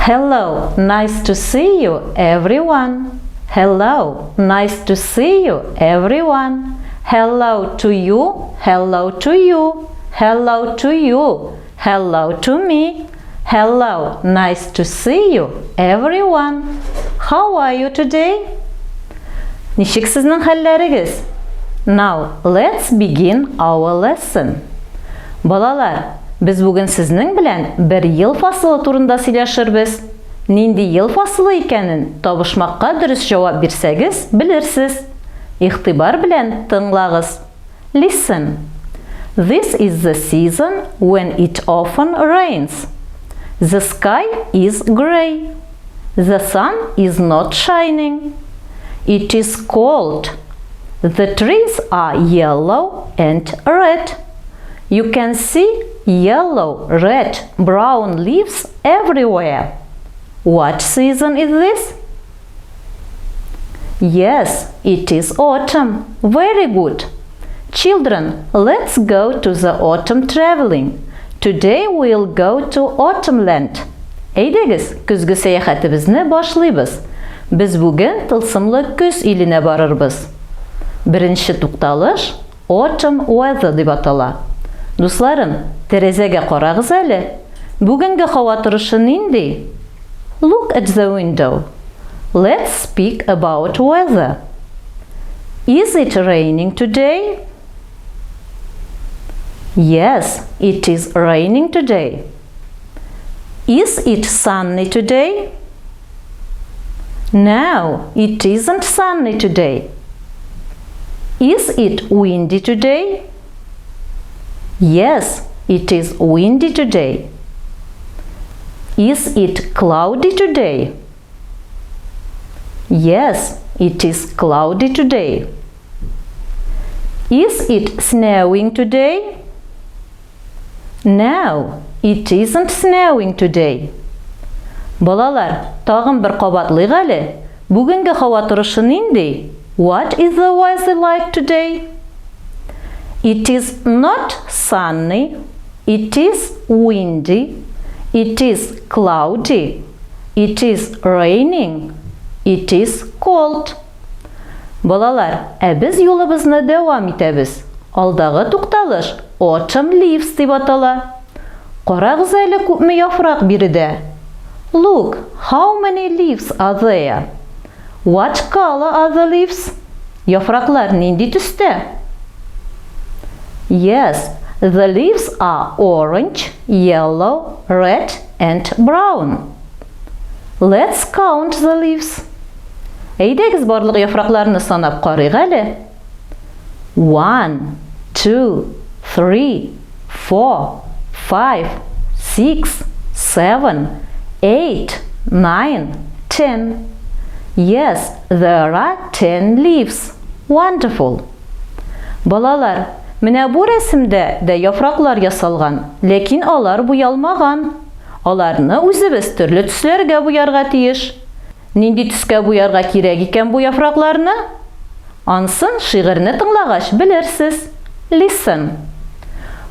Hello, nice to see you, everyone. Hello, nice to see you, everyone. Hello to you, hello to you, hello to you, hello to me. Hello, nice to see you, everyone. How are you today? Ничек сезнең хәлләрегез? Now, let's begin our lesson. Балалар, без бүген сезнең белән бер ел фасылы турында сөйләшербез. Нинди ел фасылы икәнен табышмакка дөрес җавап бирсәгез, белерсез. Игътибар белән тыңлагыз. Listen. This is the season when it often rains. The sky is gray. The sun is not shining. It is cold. The trees are yellow and red. You can see yellow, red, brown leaves everywhere. What season is this? Yes, it is autumn. Very good. Children, let's go to the autumn traveling. Today we'll go to Autumnland. Әйдәгез, көзге сәяхәтебезне башлыйбыз. Без бүген тылсымлы көз иленә барырбыз. Беренче тукталыш Autumn weather дип атала. Дусларым, тәрәзәгә карагыз әле. Бүгенге һава торышы нинди? Look at the window. Let's speak about weather. Is it raining today? Yes, it is raining today. Is it sunny today? No, it isn't sunny today. Is it windy today? Yes, it is windy today. Is it cloudy today? Yes, it is cloudy today. Is it snowing today? No, it isn't snowing today. Балалар, тагын бер кабатлыйк әле. Бүгенге һава торышы нинди? What is the weather like today? It is not sunny. It is windy. It is cloudy. It is raining. It is cold. Балалар, ә без юлыбызны дәвам итәбез. Алдагы тукталыш Autumn Leaves дип атала. Карагыз әле күпме яфрак биредә. Look, how many leaves are there? What color are the leaves? Яфраклар нинди төстә? Yes, the leaves are orange, yellow, red and brown. Let's count the leaves. Әйдәгез барлык яфракларны санап карыйк әле. One, two, three, four, five, six, seven, eight, nine, ten. Yes, there are ten leaves. Wonderful. Балалар, менә бу рәсемдә дә яфраклар ясалган, ләкин алар буялмаган. Аларны үзебез төрле төсләргә буярга тиеш. Нинди төскә буярга кирәк икән бу яфракларны? Ансын шигырьне тыңлагач белерсез. Listen.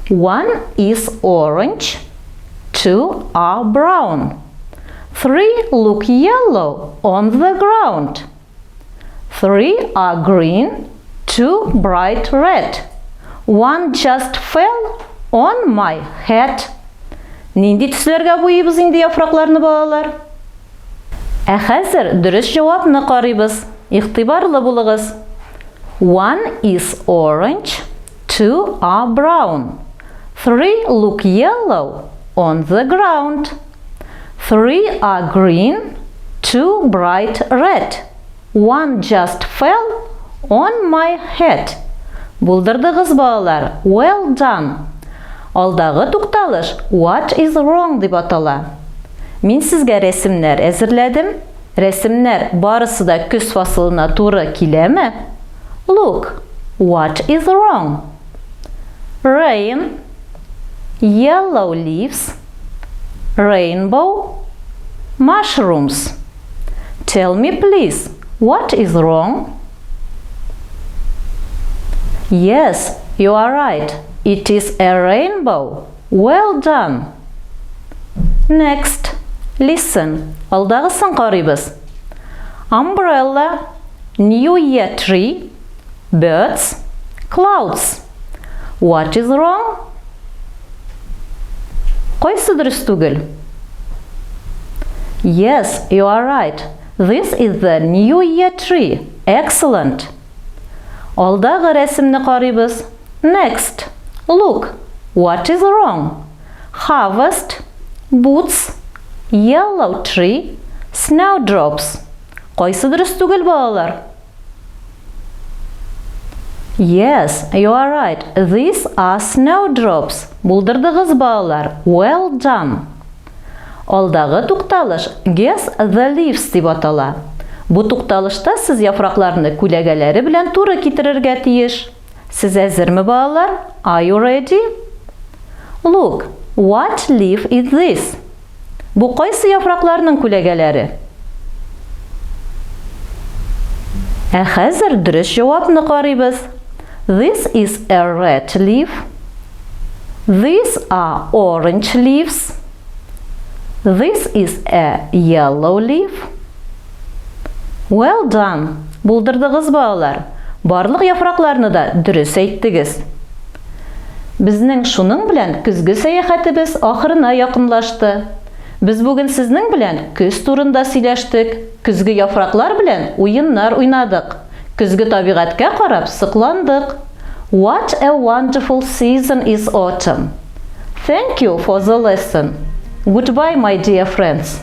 One is orange, two are brown. Three look yellow on the ground. Three are green, two bright red. One just fell on my head. Нинди төсләргә буйыйбыз инде яфракларны, балалар? Ә хәзер дөрес җавапны карыйбыз. Игътибарлы булыгыз. One is orange, two are brown. Three look yellow on the ground. Three are green, two bright red. One just fell on my head. Булдырдыгыз, балалар. Well done. Алдагы тукталыш What is wrong дип атала. Мин сезгә рәсемнәр әзерләдем. Рәсемнәр барысы да көз фасылына туры киләме? Look, what is wrong? Rain, yellow leaves, rainbow, mushrooms. Tell me please, what is wrong? Yes, you are right. It is a rainbow. Well done. Next, Listen. Алдагысын карыйбыз. Umbrella, New Year tree, birds, clouds. What is wrong? Кайсы дөрес түгел? Yes, you are right. This is the New Year tree. Excellent. Алдагы рәсемне карыйбыз. Next. Look. What is wrong? Harvest, boots, yellow tree, snowdrops. Кайсы дөрес түгел, балалар? Yes, you are right. These are snowdrops. Булдырдыгыз, балалар. Well done. Алдагы тукталыш Guess the leaves дип атала. Бу тукталышта сез яфракларны күләгәләре белән туры китерергә тиеш. Сез әзерме, балалар? Are you ready? Look, what leaf is this? Бу кайсы яфракларның күләгәләре? Ә хәзер дөрес җавапны карыйбыз. This is a red leaf. These are orange leaves. This is a yellow leaf. Well done! Булдырдыгыз, балалар. Барлык яфракларны да дөрес әйттегез. Безнең шуның белән көзге сәяхәтебез ахырына якынлашты. Без бүген сезнең белән көз турында сөйләштек, көзге яфраклар белән уеннар уйнадык, көзге табигатькә карап сокландык. What a wonderful season is autumn! Thank you for the lesson. Goodbye, my dear friends.